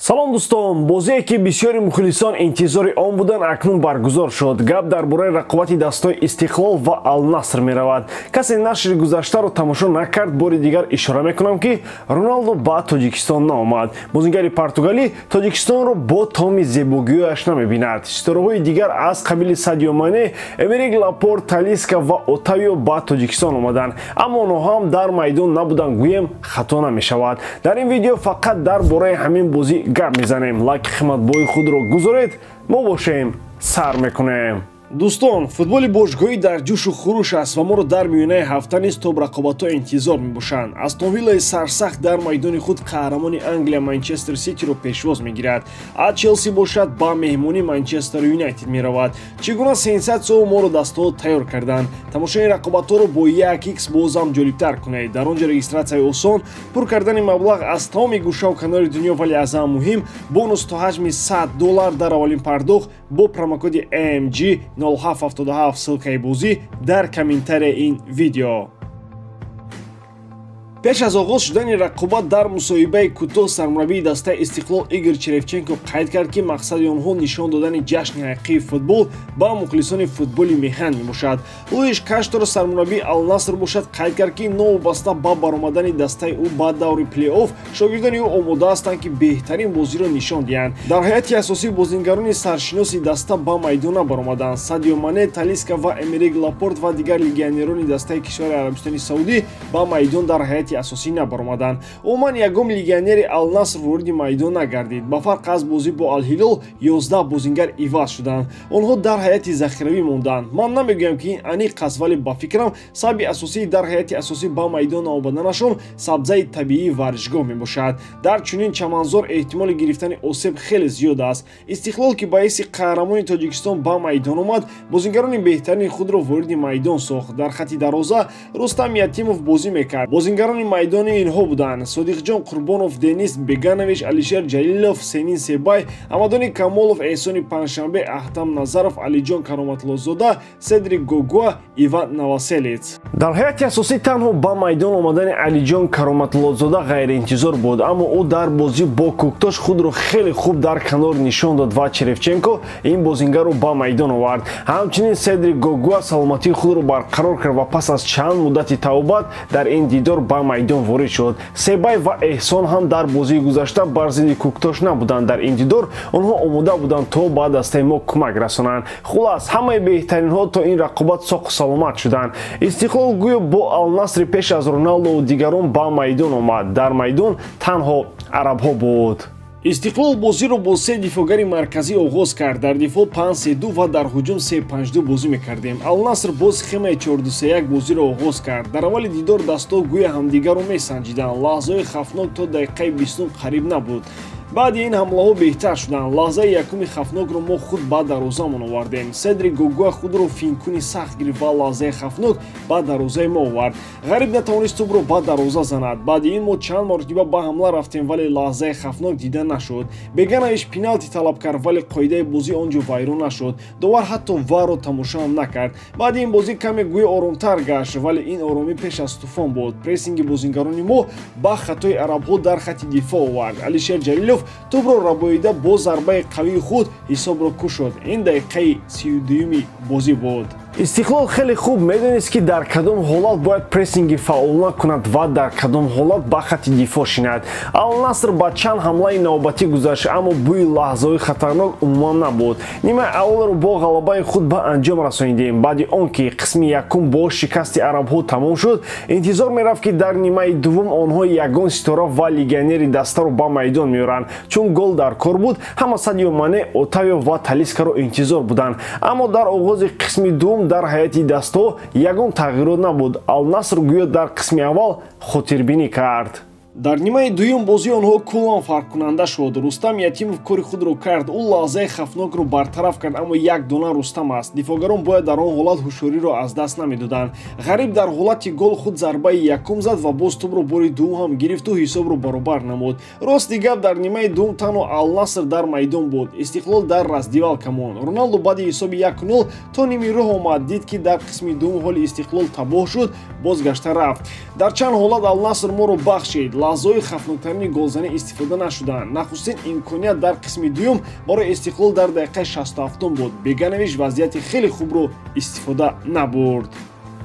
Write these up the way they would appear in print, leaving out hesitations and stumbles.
Салом дӯстон, бозие ки бисёри мухлисон интизори он буданд, акнун баргузор шуд. Гап дар бораи рақобати дастҳои Истиқлол ва Алнаср меравад. Касе нашри гузаштаро тамошо накард, бори дигар ишора мекунам, ки Роналдо ба Тоҷикистон наомад. Бозингари португалӣ Тоҷикистонро бо тамоми зебогиҳояш намебинад. Ситораҳои дигар аз қабили Садио Мане, Эмерик Лапорт, Талиска ва Отавио ба Тоҷикистон омаданд, аммо онҳо ҳам дар майдон набуданд, гӯем хато намешавад. Дар ин видео фақат дар бораи ҳамин бозӣ гап мезанем. Лайки қиматбои худро гузоред, мо бошем сар мекунем. Дӯстон, футболи бошгоҳӣ дар ҷӯшу хуруш аст ва моро дар миёнаи ҳафта низ то рақобатҳо интизор мебошанд. Астон Виллаи сарсахт дар майдони худ қаҳрамони Англия Манчестер Ситиро пешвоз мегирад, а Челси бошад ба меҳмонӣ Манчестер Юнайтед меравад. Чӣ гуна сенсатсияҳо моро дастҳо тайёр карданд? Тамошои рақобатҳоро бо 1x бозам ҷолибтар кунед. Дар он ҷо регистратсияи осон, пур кардани маблағ аз тамоми гӯшаву канори дунё, вале аз ҳама муҳим бонус то ҳаҷми $100 дар аввалин пардохт бо промокоди AMG 0777. Ссылкаи бозӣ дар комментарияи ин видео. Пеш аз оғоз шудани рақобат дар мусоҳибаи кӯтоҳ сармураббии дастаи Истиқлол Игор Черевченко қайд кард, ки мақсади онҳо нишон додани ҷашни ҳақиқии футбол ба мухлисони футболи меҳан мебошад. Луиш Каштро, сармураббии Алнаср бошад, қайд кард, ки новобаста ба баромадани дастаи ӯ ба даври плей-офф, шогирдони ӯ омода ҳастанд, ки беҳтарин бозиро нишон диҳанд. Дар ҳайати асосӣ бозингарони саршиноси даста ба майдон набаромаданд. Садио Мане, Талиска ва Эмерик Лапорт ва дигар легионерони дастаи кишвари Арабистони Саудӣ ба майдон дар ҳайати асосӣ набаромаданд. Умуман ягон легионери Алнаср вориди майдон нагардид. Ба фарқ аз бозӣ бо Алҳилол, 11 бозингар иваз шуданд. Онҳо дар ҳайати захиравӣ монданд. Ман намегӯям, ки ин аниқ аст, вале ба фикрам сабаби асосии дар ҳайати асосӣ ба майдон наомаданашон сабзаи табиии варзишгоҳ мебошад. Дар чунин чаманзор эҳтимоли гирифтани осеб хеле зиёд аст. Истиқлол, ки ба ҳайси қаҳрамони Тоҷикистон ба майдон омад, бозингарони беҳтарини худро вориди майдон сохт. Дар хати дароза Рустам Ятимов бозӣ мекард. Бозингарони майдони инҳо буданд: Содиқҷон Қурбонов, Денис Беганович, Алишер Ҷалилов, Сенин Себай, Амадони Камолов, Эҳсони Панҷшанбе, Аҳтам Назаров, Алиҷон Кароматлозода, Седрик Гогуа, Иван Новоселец. Дар ҳайати асосӣ танҳо ба майдон омадани Алиҷон Кароматлозода ғайриинтизор буд, аммо ӯ дар бозӣ бо Кӯктош худро хеле хуб дар канор нишон дод ва Черевченко ин бозингарро ба майдон овард. Ҳамчунин Седрик Гогуа саломатии худро барқарор кард ва пас аз чанд муддати тавбат дар ин дидор ба майдон ворид шуд. Себай ва Эҳсон ҳам дар бозии гузашта бар зидди Кӯктош набуданд. Дар ин дидор онҳо омода буданд, то ба дастаи мо кӯмак расонанд. Хулас, ҳамаи беҳтаринҳо то ин рақобат соқу саломат шуданд. Истиқлол гӯё бо Алнасри пеш аз Роналдову дигарон ба майдон омад. Дар майдон танҳо арабҳо буд. Истиқлол бозиро бо се дифоъгари марказӣ оғоз кард. Дар дифоъ 5-3-2 ва дар ҳуҷум 3-5-2 бозӣ мекардем. Алнаср бо схемаи 4-2-3-1 бозиро оғоз кард. Дар аввали дидор дастҳо гӯё ҳамдигарро месанҷиданд. Лаҳзаҳои хавфнок то дақиқаи 20 қариб набуд. Баъди ин ҳамлаҳо беҳтар шуданд. Лаҳзаи якуми хавфнокро мо худ ба дарвозамон овардем. Седрик Гогуа худро финкуни сахт гирифт ва лаҳзаи хавфнок ба дарвозаи мо овард. Ғариб натавонист тӯбро ба дарвоза занад. Баъди ин мо чанд маротиба ба ҳамла рафтем, вале лаҳзаи хавфнок дида нашуд. Беганович пеналти талаб кард, вале қоидаи бозӣ он ҷо вайрон нашуд. Довар ҳатто варро тамошоам накард. Баъди ин бозӣ каме гӯё оромтар гашт, вале ин оромӣ пеш аз тӯфон буд. Прессинги бозингарони мо ба хатои арабҳо дар хати дифоъ овард. Алишер Ҷалилов тӯбро рабоида бо зарбаи қавии худ ҳисобро кушод. Ин дақиқаи 32-юми бозӣ буд. Истиқлол хеле хуб медонист, ки дар кадом ҳолат бояд прессинги фаъолона кунад ва дар кадом ҳолат ба хати дифоъ шинад. Алнаср ба чанд ҳамлаи навбатӣ гузашт, аммо бӯи лаҳзаҳои хатарнок умуман набуд. Нимаи аввалро бо ғалабаи худ ба анҷом расонидем. Баъди он ки қисми якум бо шикасти арабҳо тамом шуд, интизор мерафт, ки дар нимаи дуввум онҳо ягон ситора ва легионери дастаро ба майдон меоранд. Чун гол дар кор буд, ҳама Садио Мане, Отавио ва Талискаро интизор буданд. Аммо дар оғози қисми дуввум дар ҳайати дастҳо ягон тағйирот набуд. Алнаср гӯё дар қисми аввал хотирбинӣ кард. Дар нимаи дуюм бозии онҳо куллан фарқкунанда шуд. Рустам Ятимов кори худро кард. Ӯ лаҳзаи хавфнокро бартараф кард, аммо як дона Рустам аст. Дифоъгарон бояд дар он ҳолат ҳушёриро аз даст намедоданд. Ғариб дар ҳолати гол худ зарбаи якум зад ва боз тӯбро бори дуввум ҳам гирифту ҳисобро баробар намуд. Рости гап, дар нимаи дуввум танҳо Алнаср дар майдон буд. Истиқлол дар раздевалка монд. Роналдо баъди ҳисоби 1-0 то ними роҳ омад, дид, ки дар қисми дуввум ҳоли Истиқлол табоҳ шуд, бозгашта рафт. Дар чанд ҳолат Алнаср моро бахшид. Лаҳзаҳои хавфноктарини голзанӣ истифода нашуданд. Нахустин имконият дар қисми дуюм барои Истиқлол дар дақиқаи 67 буд. Беганович вазъияти хеле хубро истифода набурд.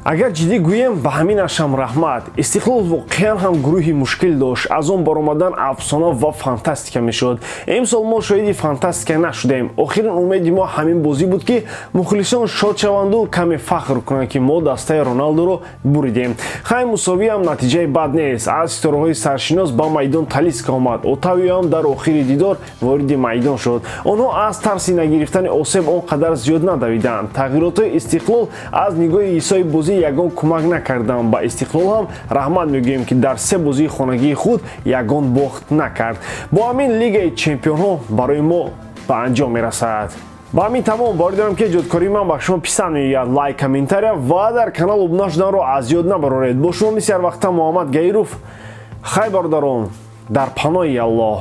Агар ҷиддӣ гӯем, ба ҳаминашам раҳмат. Истиқлол воқеан ҳам гурӯҳи мушкил дошт. Аз он баромадан афсона ва фантастика мешуд. Имсол мо шоҳиди фантастика нашудем. Охирин умеди мо ҳамин бозӣ буд, ки мухлисон шод шаванду каме фахр кунанд, ки мо дастаи Роналдуро буридем. Хай, мусовиам натиҷаи бад нест. Аз ситораҳои саршинос ба майдон Талиска омад. Отавиоам дар охири дидор вориди майдон шуд. Онҳо аз тарси нагирифтани осеб он қадар зиёд надавиданд. Тағйиротҳои Истиқлол аз нигоҳи ҳиссаи бозӣ ягон кӯмак накарданд. Ба Истиқлол ҳам раҳмат мегӯем, ки дар се бозии хонагии худ ягон бохт накард. Бо ҳамин Лигаи чемпионҳо барои мо ба анҷом мерасад. Ба ҳамин тамом. Боварӣ дорам, ки эҷодкории ман ба шумо писанд меояд. Лайк, комментария ва дар канал обуна шуданро аз ёд набароред. Бо шумо мисли ҳар вақта Муҳаммад Гаиров. Хай, бародарон, дар паноҳи Аллоҳ.